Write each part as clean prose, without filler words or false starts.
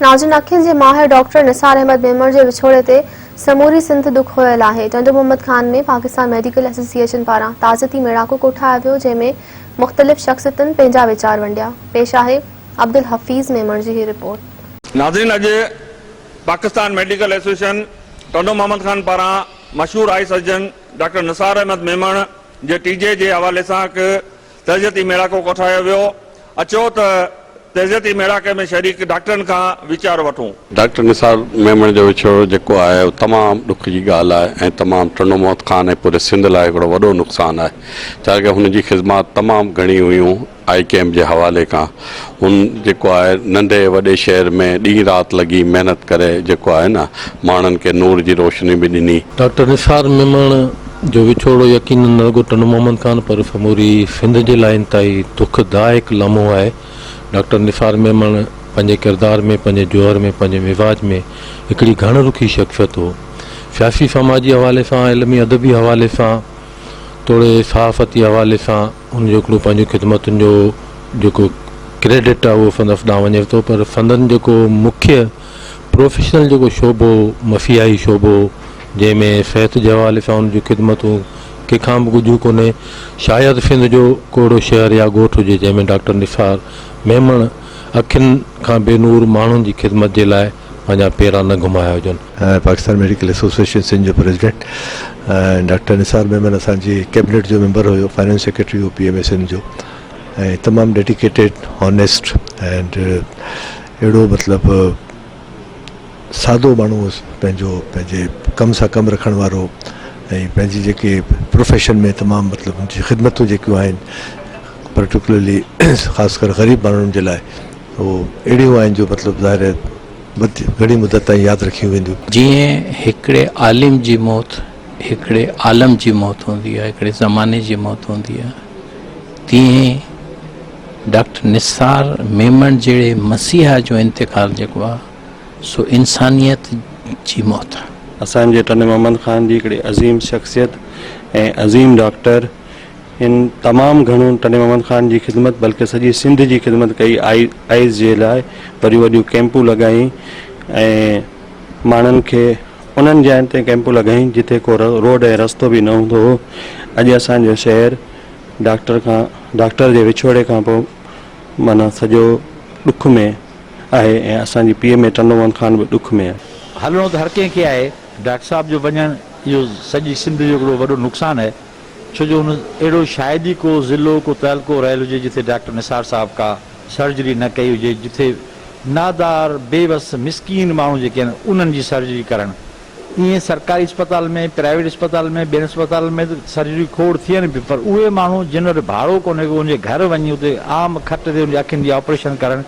ناظرين اکين جي ماهر ڊاڪٽر نثار احمد ميمڻ جي وڇوڙي تي سموري سنڌ ڏکويل آهي. ٽنڊو محمد خان ۾ پاڪستان ميڊيڪل ايسوسيئيشن پاران تعزيتي ميڙاڪو ڪوٺايو ويو جنهن ۾ مختلف شخصيتن پنهنجا ويچار ونڊيا. پيش آهي عبدالحفيظ ميمڻ جي هي رپورٽ. ناظرين اڄ پاڪستان ميڊيڪل ايسوسيئيشن ٽنڊو محمد خان پاران مشهور eye surgeon doctor Nisar Ahmed Memon جي ٽيجهي جي حوالي سان هڪ تعزيتي ميڙاڪو ڪوٺايو ويو، اچو ته تعزيتي ميڙاڪي ۾ شريڪ ڊاڪٽرن کان ويچار وٺون. ڊاڪٽر نثار ميمڻ جو وڇوڙو جيڪو آهي اهو تمام ڏک جي ڳالهه آهي ۽ تمام ٽنڊو محمد خان ۽ پوري سنڌ لاء هڪڙو وڏو نقصان آهي ڇاڪاڻ هن جي خدمات تمام گهڻي هيون آئي ڪيمپ جي حوالي کان هن جيڪو آهي ننڍي وڏي شهر ۾ ڏينهن رات لڳي محنت ڪري جيڪو آهي نه ماڻهن کي نور جي روشني به ڏني. ڊاڪٽر نثار ميمڻ جو وڇوڙو يقينن نه رڳو ٽنڊو محمد خان پر سموري سنڌ جي لاء انتهائي دکدائڪ لمحو آهي. ڊاڪٽر نثار ميمڻ پنهنجي ڪردار ۾ پنهنجي جوهر ۾ پنهنجي مزاج ۾ هڪڙي گهڻ رخي شخصيت هو. سياسي سماجي حوالي سان علمي ادبي حوالي سان توڙي صحافتي حوالي سان ان جو هڪڙو پنهنجو خدمتن جو جيڪو ڪريڊٽ آهي اهو سندس ڏانهن وڃي ٿو پر سندن جيڪو مکيه پروفيشنل جيڪو شعبو مسيحائي شعبو جنهن ۾ صحت جي حوالي سان ان جون خدمتون ڪنهن کان به ڳجهيون ڪونهي شايد سنڌ جو ڪو اهڙو شهر يا ڳوٺ هجي جنهن ۾ ڊاڪٽر نثار ميمڻ اکين کان بي نور ماڻهن جي خدمت جي لاء پنهنجا پيرا نه گهمايا هجن. پاڪستان ميڊيڪل ايسوسيئيشن سنڌ جو پريزيڊنٽ ڊاڪٽر نثار ميمڻ اسان جي ڪيبنيٽ جو ميمبر هيو فائنانس سيڪريٽري هو پي ايم اي سنڌ جو ۽ تمام ڊيڊيڪيٽيڊ هانيسٽ اينڊ اهڙو مطلب سادو ماڻهو هو پنهنجو پنهنجي ڪم سان ڪم رکڻ وارو ۽ پنهنجي جيڪي پروفيشن ۾ تمام مطلب هن جي خدمتون جيڪيون آهن پرٽيڪولرلي خاص ڪر غريب ماڻهن جي لاء اهو اهڙيون آهن جو مطلب ظاهر آهي گهڻي مدت تائين ياد رکيون وينديون. جيئن هڪڙي عالم جي موت هڪڙي عالم جي موت هوندي آهي، هڪڙي زماني جي موت هوندي آهي، تيئن ڊاڪٽر نثار ميمڻ جهڙي مسيحا جو انتقال جيڪو آهي سو انسانيت جي موت آهي. اسان جي ٽنڊي محمد خان جي هڪڙي عظيم شخصيت ۽ عظيم ڊاڪٽر هن تمام گهڻو ٽنڊي محمد خان جي خدمت بلڪه سڄي سنڌ جي خدمت ڪئي آئي آئيز جي لاء وڏيون وڏيون ڪئمپون لڳائين ۽ ماڻهن کي انهن جاين تي ڪئمپون لڳائين جتي ڪو روڊ ۽ رستو به نه هوندو هو اڄ اسان جو شهر ڊاڪٽر کان ڊاڪٽر جي وڇوڙي کان پوء معنيٰ سڄو ڏک ۾ آهي ۽ اسان جي P M A Tando Muhammad Khan به ڏک ۾ آهي. هلڻو ته هر ڪنهن کي آهي، ڊاڪٽر صاحب جو وڃڻ اهو سڄي سنڌ جو هڪڙو وڏو نقصان آهي. ڇو جو هن اهڙو شايد ئي ڪو ضلعو ڪو تعلقو رهيل هجي جتي ڊاڪٽر نثار صاحب ڪا سرجري نه ڪئي هجي جتي نادار بي وس مسڪين ماڻهو جيڪي آهن انهن جي سرجري ڪرڻ ائين سرڪاري اسپتال ۾ پرائيويٽ اسپتال ۾ ٻين اسپتالن ۾ ته سرجري کوڙ ٿين پيون پر اهي ماڻهو جن وٽ ڀاڙو ڪونهي ڪو ان جي گهر وڃي اتي عام کٽ تي ان جي اکين جي آپريشن ڪرڻ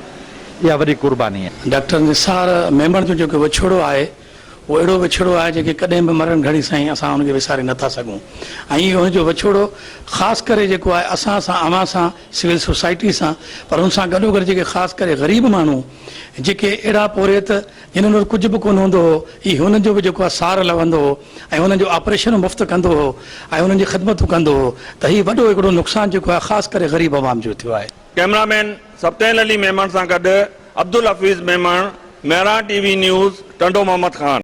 اها وڏي قرباني آهي. ڊاڪٽر نثار ميمڻ جو جيڪو وڇوڙو آهي اهو اهڙو وڇوڙو آهي جيڪي ڪڏهن به مرڻ گهڙي سائين اسان ان کي وساري نه ٿا سگهون ۽ ان جو وڇوڙو خاص ڪري جيڪو آهي اسان سان اوهان سان سول سوسائٽي سان پر ان سان گڏوگڏ جيڪي خاص ڪري غريب ماڻهو جيڪي اهڙا پورهيت جنھن وٽ ڪجهه به ڪونه هوندو هو هي هنن جو به جيڪو آهي سار لهندو هو ۽ هنن جو آپريشن مفت ڪندو هو ۽ هنن جي خدمتون ڪندو هو ته هي وڏو هڪڙو نقصان جيڪو آهي خاص ڪري غريب عوام جو ٿيو آهي. ڪئميرا مين سبطين علي ميمڻ سان گڏ Abdul Hafeez Memon, Mehran T V news, Tando Muhammad Khan.